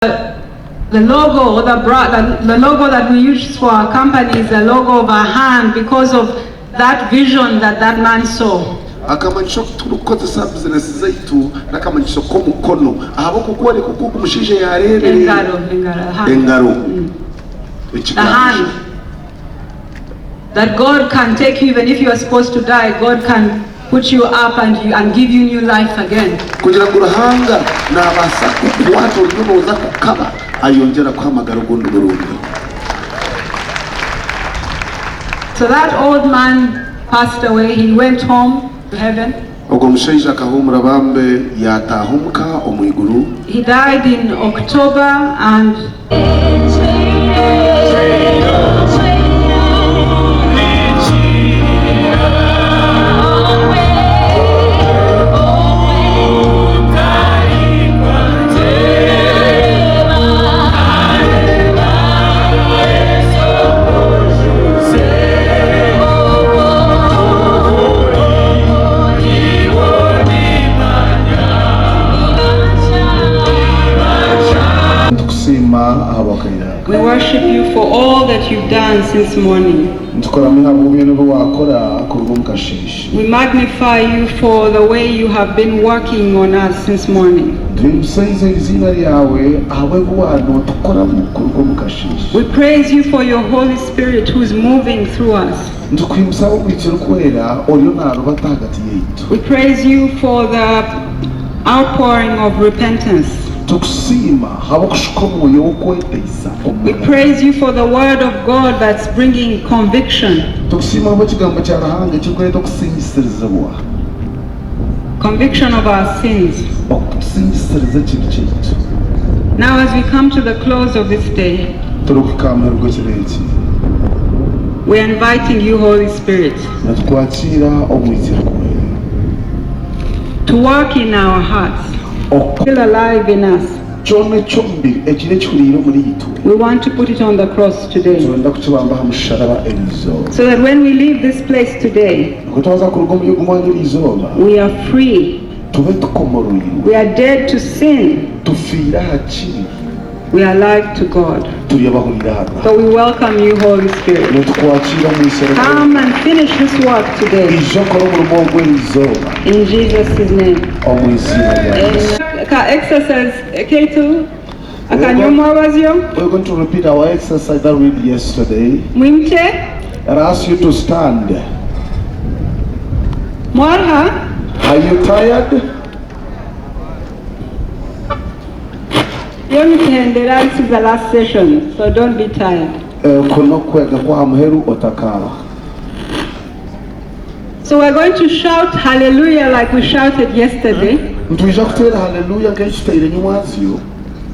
The logo or the, the, the logo that we use for our company is the logo of a hand because of that vision that that man saw. Akamanyiso aku turikukozesa bizinesi zaitu n'akamanyiso k'omukono ahabw'okukworeka oku ogu mushaija yaareebire Engaro, engaro, hand. Engaro. The Ekiganza. hand. That God can take you even if you are supposed to die, God can put you up and, you, and give you new life again. Kugira ngu Ruhanga naabaasa kukukwata oriyo nooza kukaba ayongyera kuha amagara ogundi murundi. So that old man passed away, he went home to heaven. Ogwo mushaija akahuumura bambe yaataaha omuka omu iguru. He died in October and. Nitukusiima ahabw'akaire aka. We worship you for all that you've done since morning. Nitukuramya ahabwa byona ebi waakora kuruga omu kasheeshe. We magnify you for the way you have been working on us since morning. Nituhimbisa eiziina ryawe ahabw'ebi waanootukoramu kuruga omu kasheeshe. We praise you for your Holy Spirit who is moving through us. Nitukuhimbisa ahabw'Omwoyo Orikwera oriyo naarubata ahagati yaitu. We praise you for the outpouring of repentance. Nitukusiima ahabw'okushuka Omwoyo w'okweteisa omu We magara praise you gaitu. for the word of God that's bringing conviction. Nitukusiima ahabw'Ekigambo kya Ruhanga ekirikureeta okusingiisirizibwa. Conviction of our sins. Okutusingisiriza ekibi kyaitu. Now as we come to the close of this day. Turikuhika aha muheru gw'ekiro eki. We are inviting you Holy Spirit. Nitukwakiira Omwoyo Orikwera. To work in our hearts. Still alive in us. Kyona eky'omubiri ekiri ekihuriire omuri itwe. We want to put it on the cross today. Nitwenda kukibamba aha musharaba eri izooba. So that when we leave this place today. Nikwo twaza kuruga omuri ogu mwanya eri izooba. We are free. Tube tukomoroirwe. We are dead to sin. Tufiire aha kibi. We are alive to God. Turi abahuriire ahari Ruhanga. So we welcome you Holy Spirit. Nitukwakiira Omwoyo Orikwera. Come and finish this work today. Ija okore omurimo ogu eri izooba. In Jesus' name. Omu iziina rya Yesu. Ka exercise kaitu akanyomwabazyo. We're going to repeat our exercise that we did yesterday. Mwimukye. And I ask you to stand. Mwaruha? Are you tired? Yo nituhendera, this is the last session, so don't be tired. Oku n'okwega kw'aha muheru otakaaba. So we're going to shout hallelujah like we shouted yesterday. Nitwija kuteera hallelujah nk'ei tutaire nyomwazyo.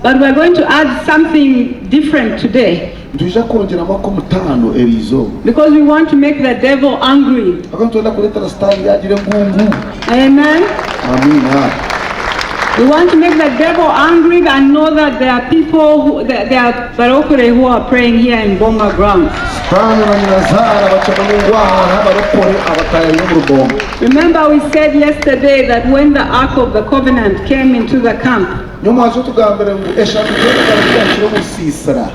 But we're going to add something different today. Nitwija kwongyeramu ak'omutaano eri izooba. Because we want to make the devil angry. Ahabw'okuba nitwenda kureetera Sitaane yaagira engungu. Amen. Amiina. We want to make the devil angry and know that there are people who, there, there are barokore who are praying here in Boma grounds. Sitaane na nyinazaara bakimanye ngu aha hariho abarokore abataayaire omuri Boma. Remember we said yesterday that when the Ark of the Covenant came into the camp, Nyomwazyo otugambire ngu eshanduukye y'endagaano ku yaahikire omu rusiisira.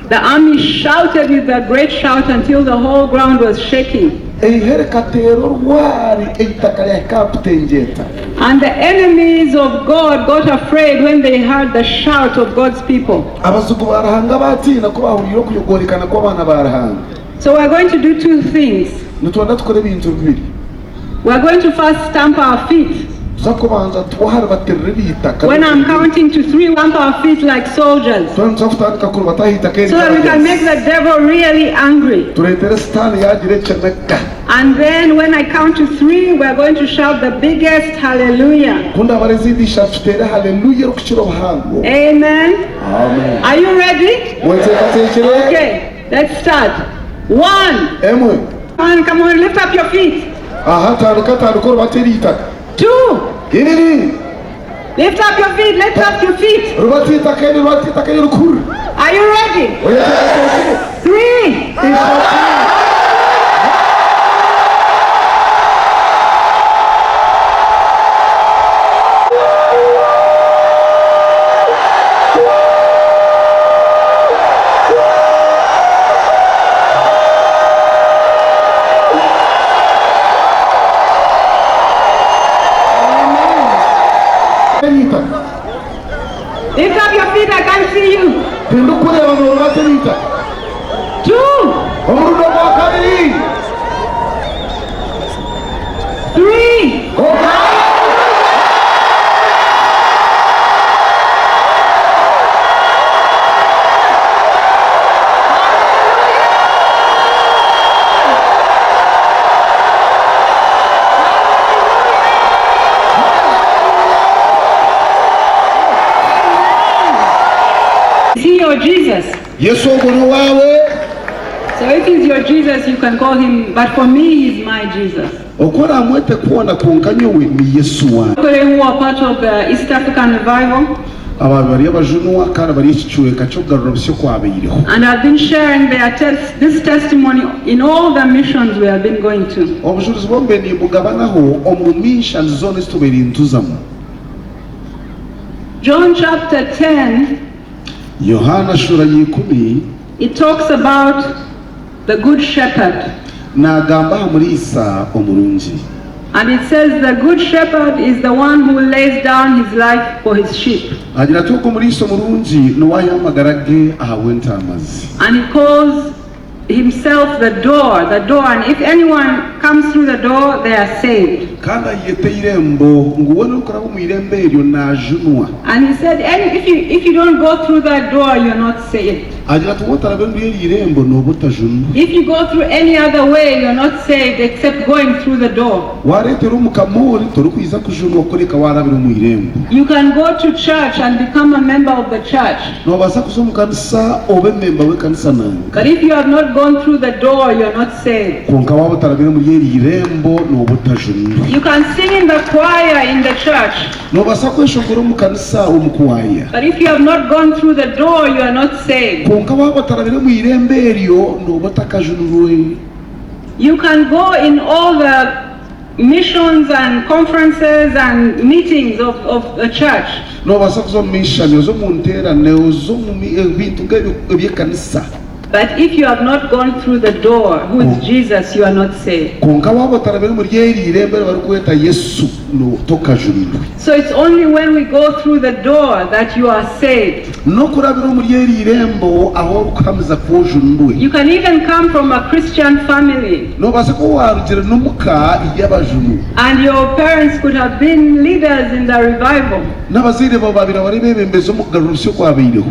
The army shouted with a great shout until the whole ground was shaking. Eihe rikateera orwari, eitaka ryahika aha kutengyeta. And the enemies of God got afraid when they heard the shout of God's people. Abazigu ba Ruhanga baatiina ku baahuriire okuyogorekana kw'abaana ba Ruhanga. So we are going to do two things. Nitwenda tukore ebintu bibiri. We are going to first stamp our feet. Tuza kubanza twaharibatirira eri itaka When I'm n'ebigere. counting to three, stamp our feet like soldiers. Twaba nituza kutandika kurubata aha itaka eri So that we can make nk'abagyezi. the devil really angry. Tureetere Sitaane yaagira ekiniga. And then when I count to three, we are going to shout the biggest hallelujah. Ku ndaabara ezindi ishatu tuteere haleluya erikukira obuhango. Amen. Amen. Are you ready? Mweteekateekire? Okay, let's start. One. Emwe. Come on, come on, lift up your feet. Aha, tandika, tandika orubate eri itaka. Two. Ibiri. Lift up your feet, lift up your feet. Rubata itaka eri, rubata itaka eri rikuru. Are you ready? Oyeteekateekire? Three. Ishatu. Lift up your feet, I can't see you. Tindikureeba noorubata ebitaka. Two, Omurundi ogwa kabiri. Three. Ogwa. Is he your Jesus? Yesu ogwo n'owaawe? So if he's your Jesus, you can call him, but for me, he's my Jesus. Oku oraamwete kwona kwonka nyowe ni Yesu wangye. People who are part of the East African Revival, Aba bari abajunwa kandi bari ekicweka ky'okugarura busya okwabaireho. and I've been sharing their this testimony in all the missions we have been going to. Obujurizi bwombi nimbugabanaho omu mishani zoona ezi tubaire nituzamu. John chapter 10, Yohaana shuura ya ikumi. It talks about the good shepherd. Naagamba aha muriisa omurungi. And it says the good shepherd is the one who lays down his life for his sheep. Agira ati ogwo muriisa omurungi niwe ahayo amagara ge ahabw'entaama ze. And he calls himself the door, the door. And if anyone comes through the door, they are saved. Kandi ayeyeta eirembo, ngu weena orikuraba omu irembo eryo naajunwa. And he said, and if you don't go through that door, you're not saved. Agira ati, Wataraba omuri eryo irembo, nooba otajunwa. If you go through any other way, you're not saved except going through the door. Waareetera omu kamoori, torikwija kujunwa kureka waarabira omu irembo. You can go to church and become a member of the church. Noobaasa kuza omu kanisa obe memba w'ekanisa nanga. But if you have not gone through the door, you're not saved. Kwonka waaba otarabire omuri eryo irembo, nooba otajunwa. You can sing in the choir in the church. Noobaasa kweshongora omu kanisa omu kwaya. But if you have not gone through the door, you are not saved. Kwonka waaba otarabire omu irembo eryo, nooba otakajunirwe. You can go in all the missions and conferences and meetings of, of the church. Noobaasa kuza omu mishani, oze omu nteerane, oze omu bintu nk'ebyo eby'ekanisa. But if you have not gone through the door, who is Jesus, you are not saved. Kwonka waaba otarabire omuri eri irembo eri barikweta Yesu, no tokajunirwe. So it's only when we go through the door that you are saved. N'okurabira omuri eri irembo ahu orikuhamiza ku ojunirwe. You can even come from a Christian family. Noobaasa kuba waarugire n'omu ka y'abajunwa. And your parents could have been leaders in the revival. N'abazaire baawe baabaire bari abeebembezi omu kugarura busya okwabaireho.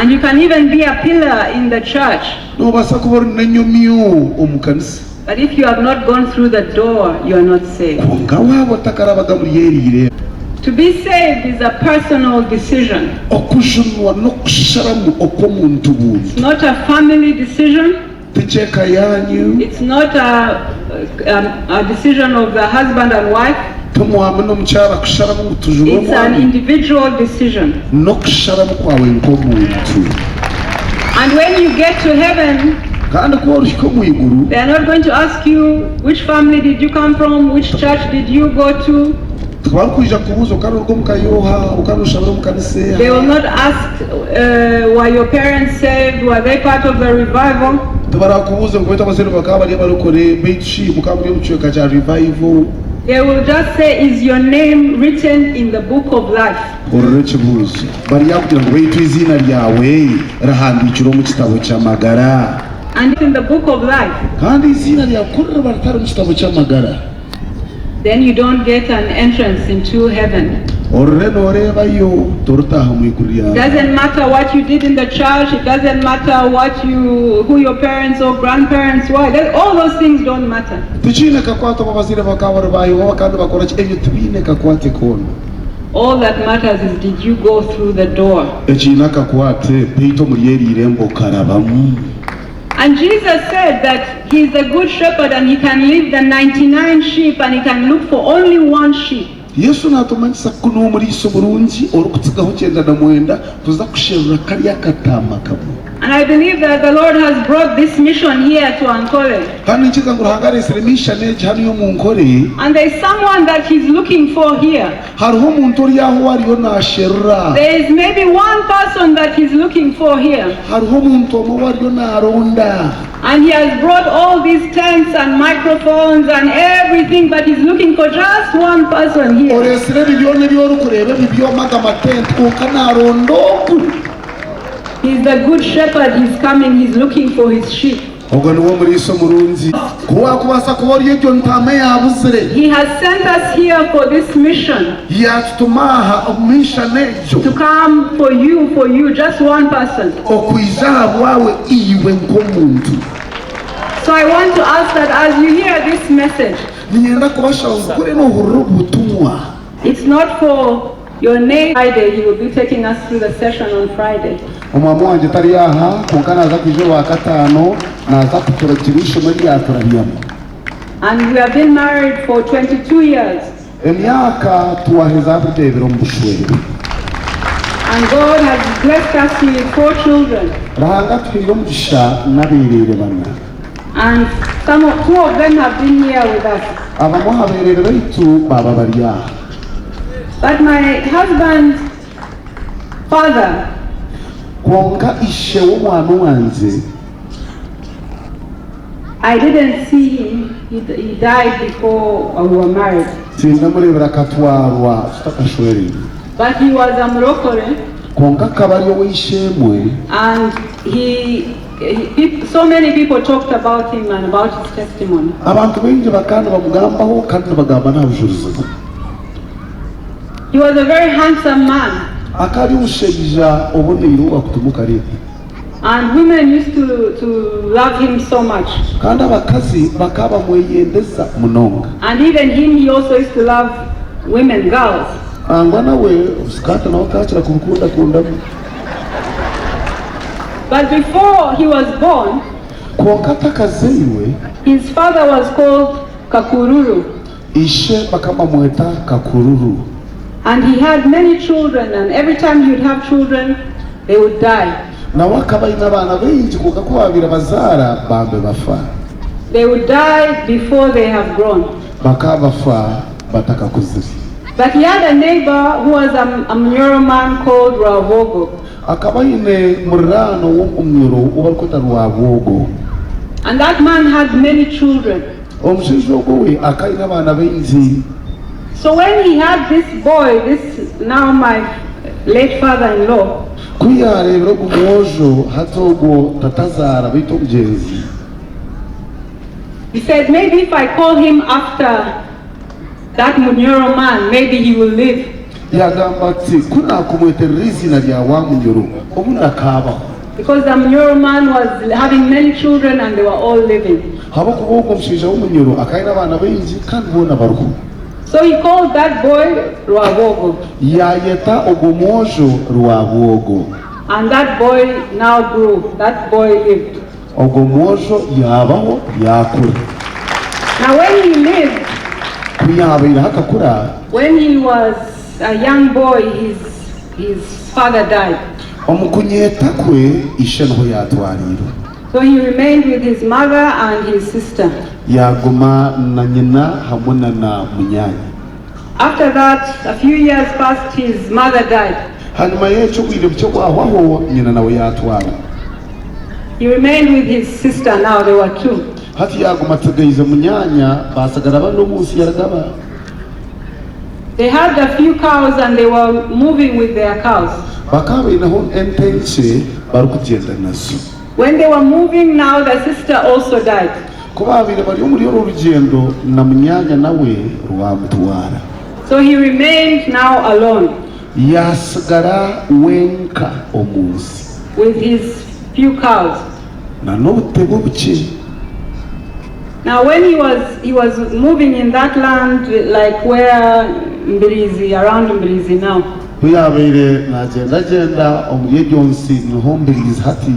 And you can even be a pillar in the church. Noobaasa kuba ori n'enyomyo omu kanisa. But if you have not gone through the door, you are not saved. Kwonka waaba otakarabaga muri eri irembo. To be saved is a personal decision. Okujunwa n'okusharamu okw'omuntu buntu. It's not a family decision. Ti ky'eka yaanyu. It's not a, a, a decision of the husband and wife. Ti omwami n'omukyara kusharamu ngu tujunwe It's an omwami. individual decision. N'okusharamu kwawe nk'omuntu. And when you get to heaven, Kandi ku orihika omu iguru, they are not going to ask you which family did you come from, which church did you go to. Tibarikwija kukubuuza okaba noruga omu ka y'oha, okaba noshabira omu kanisa eha. They will not ask were your parents saved, were they part of the revival? Tibarakubuuze ngu beitu abazaire bakaba bari abarokore, beitu shi mukaba muri omu kicweka kya revival? They will just say, is your name written in the book of life? Hurira ekibuuzo. Baryakugira ngu beitu eiziina ryawe rihandiikirwe omu kitabo ky'amagara? And in the book of life. Kandi eiziina ryawe ku ririba ritari omu kitabo ky'amagara. Then you don't get an entrance into heaven. Orire nooreebayo, toritaaha mu iguru rya It doesn't matter what you did in the church, it doesn't matter what you, who your parents or grandparents were, that, all those things don't matter. Tikiine kakwate obu abazaire bakaba bari ba Yehova kandi bakora ki, ebyo tibiine kakwate koona. All that matters is did you go through the door? Ekiine akakwate beitu omuri eri irembo okarabamu. And Jesus said that he is the good shepherd and he can leave the 99 sheep and he can look for only one sheep. Yesu naatumanyisa ku niwe muriisa omurungi orikutsigaho kyenda na mwenda kuza kusherura kariya kataama kamwe. And I believe that the Lord has brought this mission here to Ankole. Kandi niinyikiriza ngu Ruhanga areetsire mission egi hanu omu Nkore. And there is someone that he's looking for here. Hariho omuntu ori aho ou ariyo naasherura. There is maybe one person that he's looking for here. Hariho omuntu omwe ou ariyo naaronda. And he has brought all these tents and microphones and everything, but he's looking for just one person here. here. Oreetsire ebi byona ebi orikureeba ebi byoma aga matenti kwonka naaronda ogu. He's the good shepherd, he's coming, he's looking for his sheep. Ogwo niwe omuriisa omurungi. Ku waakubaasa kuba ori egyo ntaama eyaabuzire. He has sent us here for this mission. Yaatutuma aha omu mission egyo. To come for you, for you, just one person. Okwija ahabwawe iwe nk'omuntu. So I want to ask that as you hear this message. Niinyenda kubashaba ngu kuri noohurira obu butumwa. It's not for your name Friday, he will be taking us through the session on Friday. Omwami wangye tari aha, kwonka naaza kwija Orwakataano, naaza kuturagira eishomo eri yaaturabyamu. And we have been married for 22 years. Emyaka twaheza abiri n'ebiri omu bushwere. And God has blessed us with four children. Ruhanga atuhaire omugisha n'abeereere bana. And some of, two of them have been here with us. Abamwe aha beereere baitu baaba bari aha. But my husband's father. Kwonka ishe w'omwana wangye. I didn't see him, he, he died before we were married. Tindamureebire akatwarwa tutakashwereine. But he was a murokore. Kwonka akaba ari ow'eishe-emwe. And he, he, so many people talked about him and about his testimony. Abantu baingi bakaba nibamugambaho kandi nibagamba n'aha bujurizi bwe. He was a very handsome man. Akaba ari omushaija oboneire ou waakutuma okareeba. And women used to, to love him so much. Kandi abakazi bakaba bamweyendeza munonga. And even him, he also used to love women, girls. Nangwa nawe obusikati nawe akakira kubukundakundamu. But before he was born, Kwonka atakazairwe, his father was called Kakururu. Ishe bakaba bamweta Kakururu. And he had many children, and every time he would have children, they would die. Nawe akaba aine abaana baingi kwonka ku baabaire bazaara bambe bafa. They would die before they have grown. Bakaba bafa batakakuzire. But he had a neighbor who was a, a Munyoro man called Rwabwogo. Akaba aine muriraano w'omunyoro ou barikweta Rwabwogo. And that man had many children. Omushaija ogwo we akaba aine abaana baingi. So when he had this boy, this now my late father-in-law. Ku yaareebire ogu mwojo hati ogwo tatazaara beitu omugyenzi. He said maybe if I call him after that Munyoro man, maybe he will live. Yaagamba ati, Ku naakumweterera eiziina rya wa Munyoro, obundi akaabaho. Because the Munyoro man was having many children and they were all living. Ahabw'okuba ogwo mushaija w'omunyoro akaba aine abaana baingi kandi boona bariho. So he called that boy Rwabwogo. Yaayeta ogwo mwojo Rwabwogo. And that boy now grew, that boy lived. Ogwo mwojo yaabaho, yaakura. Now when he lived, Ku yaabaireho akakura. When he was a young boy, his, his father died. Omu kunyeeta kwe, ishe niho yaatwariirwe. So he remained with his mother and his sister. Yaaguma na nyina hamwe na na munyaanya. After that, a few years passed, his mother died. Hanyima y'ekyo obwire bukye bwahwaho, nyina nawe yaatwarwa. He remained with his sister, now there were two. Hati yaaguma atsigaize munyaanya, baatsigara bana omu nsi ya Rugaba. They had a few cows and they were moving with their cows. Bakaba baineho ente nkye barikugyenda nazo. When they were moving now the sister also died. Ku baabaire bari omuri orwo rugyendo na munyaanya nawe rwamutwara. So he remained now alone. Yaatsigara wenka omu nsi. With his few cows. Na n'obute bwe obukye. Now when he was he was moving in that land like where Mbirizi, around Mbirizi now. Ku yaabaire naagyendagyenda omuri egyo nsi niho Mbirizi hati.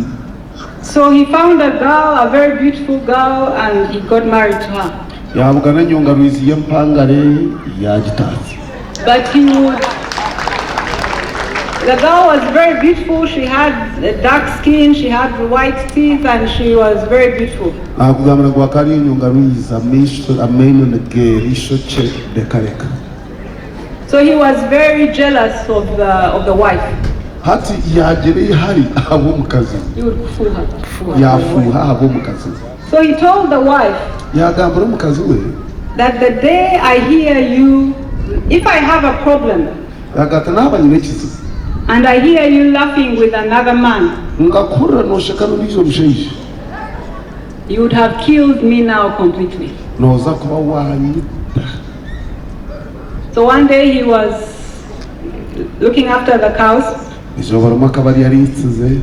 So he found a girl, a very beautiful girl, and he got married to her. Yaabugana enyongarwizi y'empangare yaagitatsya. But he would The girl was very beautiful, she had dark skin, she had white teeth and she was very beautiful. Naakugambira ngu akaba ari enyongarwizi, amaisho, amaino nigeera, eishokye reka reka. So he was very jealous of the, of the wife. Hati yaagira eihari ahabw'omukazi we. He would kufuuha. Yaafuuha ahabw'omukazi we. So he told the wife Yaagambira omukazi we. that the day I hear you If I have a problem Yaagira ati, Naaba nyine ekizibu. and I hear you laughing with another man, Nkakuhurira noosheka n'ondiijo mushaija. You would have killed me now completely. Nooza kuba waanyita. So one day he was looking after the cows. Eizooba rimwe akaba ariyo ariitsize.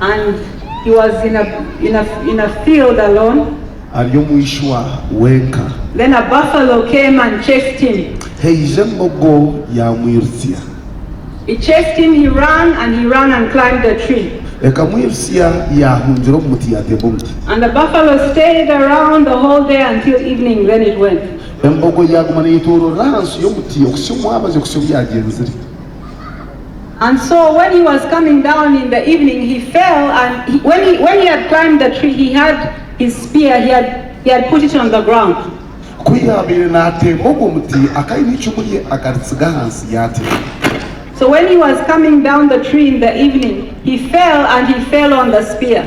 And he was in a, in a, in a field alone. Ari omu ishwa wenka. Then a buffalo came and chased him. Haija embogo yaamwirutsya. It chased him, he ran and he ran and climbed a tree. Ekamwirutsya yaahungira omu muti yaatemba omuti. And the buffalo stayed around the whole day until evening, then it went. Embogo yaaguma neeyetoororera ahansi y'omuti okuhitsya omwabazyo okuhitsya obu yaagyenzire. And so when he was coming down in the evening, he fell and he, when, he, when he had climbed the tree, he had his spear, he had, he had put it on the ground. Ku yaabaire naatemba ogwo muti, akaba aine eicumu rye akaritsiga ahansi yaatemba. So when he was coming down the tree in the evening, he fell and he fell on the spear.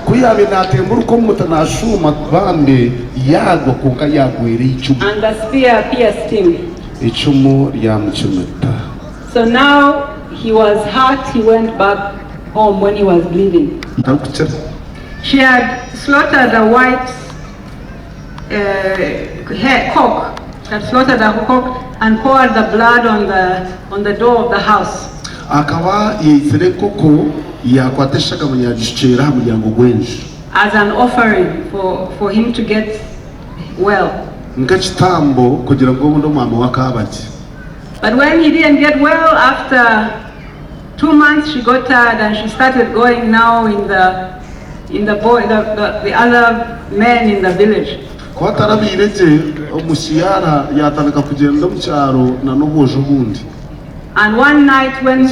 Ku yaabaire naatemburuka omu muti naashuuma bambe yaagwa kwonka yaagwera eicumu. And the spear pierced him. Eicumu ryamucumita. So now he was hurt, he went back home when he was bleeding. Tarikukira. She had slaughtered a white uh, cock, had slaughtered a cock and poured the blood on the, on the door of the house. Akaba yaitsire enkoko yakwata eshagama yaagishukyeera aha muryango gw'enju. As an offering for, for him to get well. Nk'ekitambo kugira ngu obundi omwami we akaaba gye. But when he didn't get well after 2 months she got tired and she started going now in the in the boy the, the, the other men in the village. Ku atarabaire gye, omushiyara yaatandika kugyenda omu kyaro na n'obwojo obundi. And one night when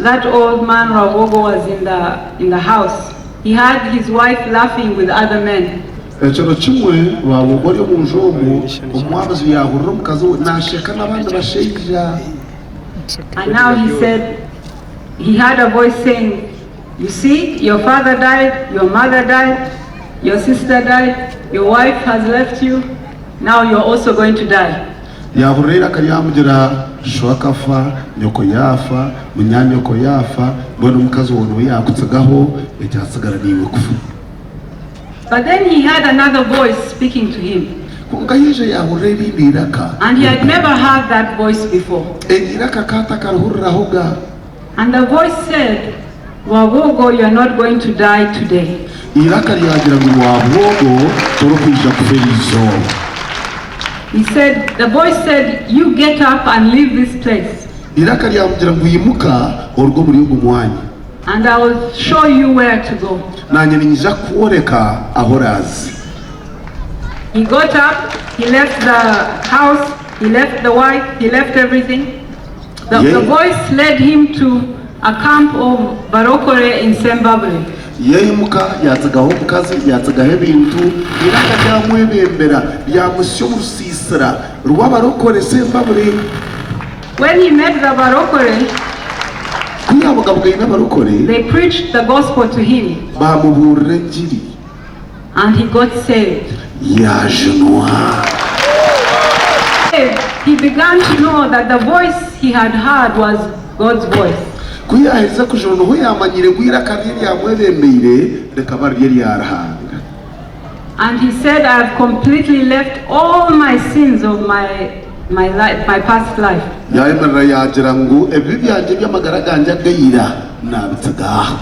that old man Rwabogo was in the in the house, he had his wife laughing with other men. Ekiro kimwe Rwabwogo ari omu nju omwo, omwabazi yaahurira omukazi we naasheka n'abandi bashaija. And now he said, he heard a voice saying, You see, your father died, your mother died, your sister died, your wife has left you, now you're also going to die. Yaahurira eiraka ryamugira, Sho akafa, nyoko yaafa, munyaanyoko yaafa, mbwenu omukazi waawe niwe yaakutsigaho, ekyatsigara niiwe kufa. But then he heard another voice speaking to him. Kwonka yaija yaahurira erindi iraka. And he had never heard that voice before. Eryo iraka akaba atakarihurirahoga. And the voice said, Rwabwogo, you are not going to die today. Eiraka ryagira ngu, Rwabwogo, torikwija kufa eri izooba. He said, the voice said, You get up and leave this place. Eiraka ryamugira ngu, Imuka oruge omuri ogu mwanya. And I will show you where to go. Naanye niinyija kukworeka ahu oraaze. He got up, he left the house, he left the wife, he left everything. The, the voice led him to a camp of Barokore in Sembabule. Yaimuka yaatsigaho omukazi, yaatsigaho ebintu, eiraka ryamwebembera ryamuhitsya omu rusiisira rw'abarokore Sembabule. When he met the Barokore, Ku yaabugabugaine abarokore, they preached the gospel to him. Baamubuurira engiri. And he got saved. Yaajunwa. He began to know that the voice he had heard was God's voice. Ku yaaherize kujunwa niho yaamanyire ngu eiraka rye eryamwebembeire rikaba riri erya Ruhanga. And he said, I have completely left all my sins of my, my, life, my past life. Yaayemerera yaagira ngu ebibi byangye eby'amagara gangye aga ira naabitsiga aha.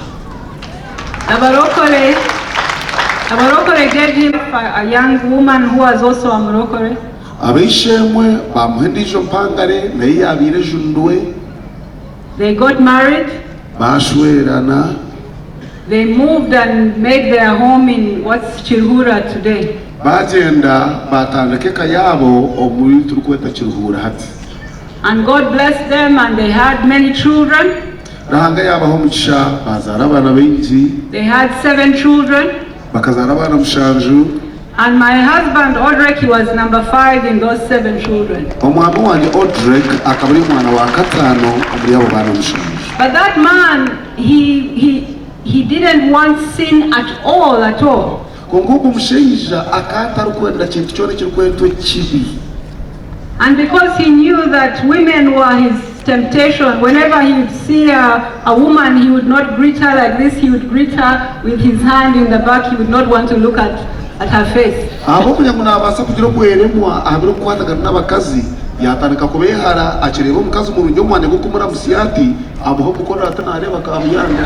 Abarokore, Abarokore gave him a, a young woman who was also a Murokore. Ab'eishe-emwe baamuha endiijo mpangare nayo eyaabaire ejundwe. They got married. Baashwerana. They moved and made their home in what's Kiruhura today. Baagyenda baatandika eka yaabo omu ei turikweta Kiruhura hati. And God blessed them and they had many children. Ruhanga yaabaha omugisha baazaara abaana baingi. They had seven children. Bakazaara abaana mushanju. And my husband Odrek, he was number five in those seven children. Omwami wangye Odrek akaba ari omwana wa kataano omuri abo baana mushanju. But that man, he, he, he didn't want sin at all, at all. Kwonka ogwo mushaija akaba atarikwenda kintu kyona ekirikwetwa ekibi. And because he knew that women were his temptation, whenever he would see a woman, he would not greet her like this, he would greet her with his hand in the back, he would not want to look at her face. Ahabw'okugira ngu naabaasa kugira obweremwa aha birikukwatagana n'abakazi, yaatandika kubeehara, akireeba omukazi murungi omu mwanya gw'okumuramutsya ati, amuha omukono ati naareeba Kabuyanda.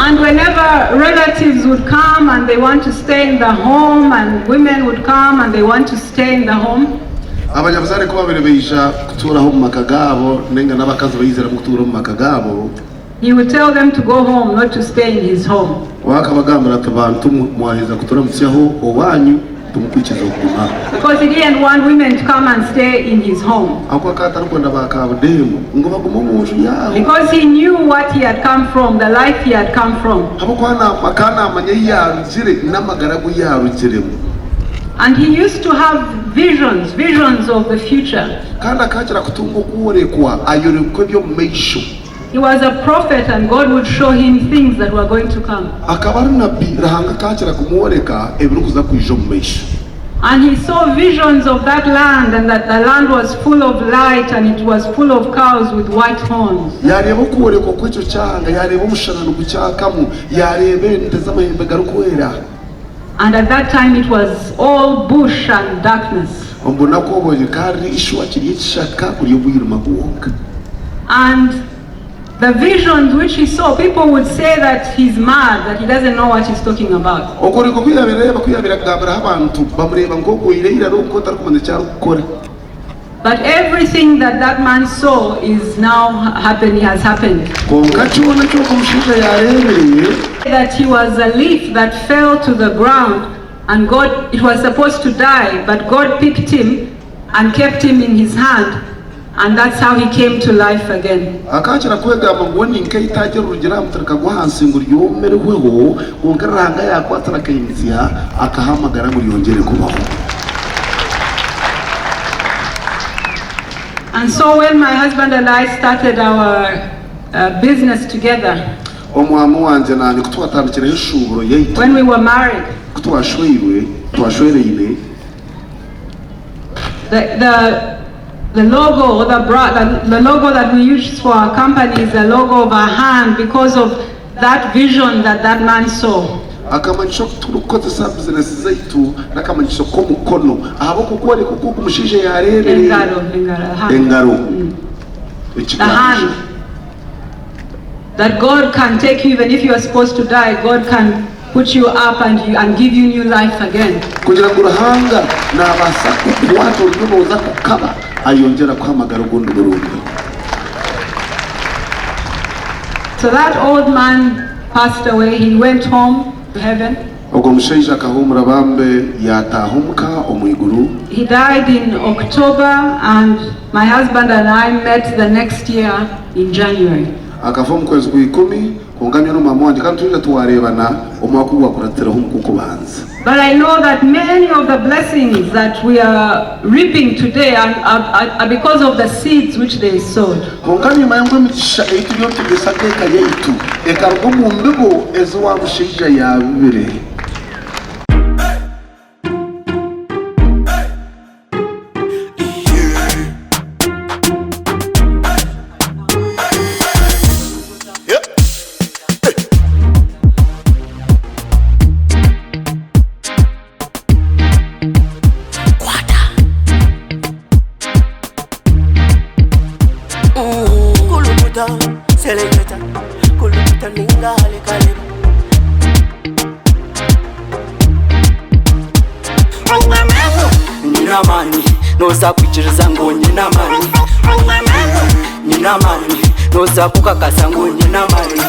And whenever relatives would come and they want to stay in the home, and women would come and they want to stay in the home, Abanyabuzaare ku baabaire baija kutuuraho omu maka gaabo, nainga n'abakazi baiziremu kutuura omu maka gaabo, he would tell them to go home, not to stay in his home. We akabagambira ati, Bantu mwe, mwaheza kuturamutsyaho owaanyu, timukwikiriza kuguma aha. Because he didn't want women to come and stay in his home. Ahabw'okuba akaba atarikwenda baakabudeemu ngu bagume omu nju yaabo. Because he knew what he had come from, the life he had come from. Ahabw'okuba akaba naamanya ei yaarugire n'amagara agu yaarugiremu. And he used to have visions, visions of the future. Kandi akakira kutunga okworekwa, ayorekwa eby'omu maisho. He was a prophet and God would show him things that were going to come. Akaba ari nabbi, Ruhanga akakira kumworeka ebirikuza kwija omu maisho. And he saw visions of that land and that the land was full of light and it was full of cows with white horns. Yaareeba okworekwa kw'ekyo kyanga, yaareeba omushana nigukyakamu, yaareeba ente z'amahembe garikwera. And at that time it was all bush and darkness. Omu bunaku obwo rikaba riri eishwa kiri ekishaka buri obwirima bwonka. And the visions which he saw, people would say that he's mad, that he doesn't know what he's talking about. Okworekwa oku yaabaire areeba ku yaabaire akugambiraho abantu, bamureeba nk'ogwire eiraro nk'otarikumanya eki arikukora. But everything that that man saw is now happening, has happened. Kwonka kyona eki ogwo mushaija yaareebire. That he was a leaf that fell to the ground and God, it was supposed to die, but God picked him and kept him in his hand and that's how he came to life again. Akakira kwegamba ngu we ni nk'eitaagi erirugire aha muti rikagwa ahansi ngu ryome rihweho, kwonka Ruhanga yaakwatsire akainitsya akaha amagara ngu ryongyere kubaho. And so when my husband and I started our business together. Omwami wangye naanye ku twatandikireho eshuuburo yaitu. When we were married. Ku twashweirwe, twashwereine. The, the, the logo or the, bra, the, the logo that we use for our company is the logo of a hand because of that vision that that man saw. Akamanyiso aku turikukozesa aha bizinesi zaitu n'akamanyiso k'omukono ahabw'okukworeka oku ogu mushaija yaareebire Engaro, engaro, hand. engaro The ekiganza. hand. That God can take you even if you are supposed to die, God can put you up and, you, and give you new life again. Kugira ngu Ruhanga naabaasa kukukwata oriyo nooza kukaba ayongyera kuha amagara ogundi murundi. So that old man passed away, he went home to heaven. Ogwo mushaija akahuumura bambe yaataaha omuka omu iguru. He died in October and my husband and I met the next year in January. Akafa omu kwezi kwa ikumi, kwonka nyowe na maama wangye kandi twija twareebana omwaka ogwakuratsireho omu Kw'okubanza. But I know that many of the blessings that we are reaping today are, are, are because of the seeds which they sowed. Kwonka nimmanya ngu emigisha ei turiyo nitugyesa nk'eka yaitu ekaruga omu mbibo ezi wa mushaija yaabibire. Nyine amaani noza kwikiriza ngu nyine amaani Nyine amaani noza kukakasa ngu nyine amaani.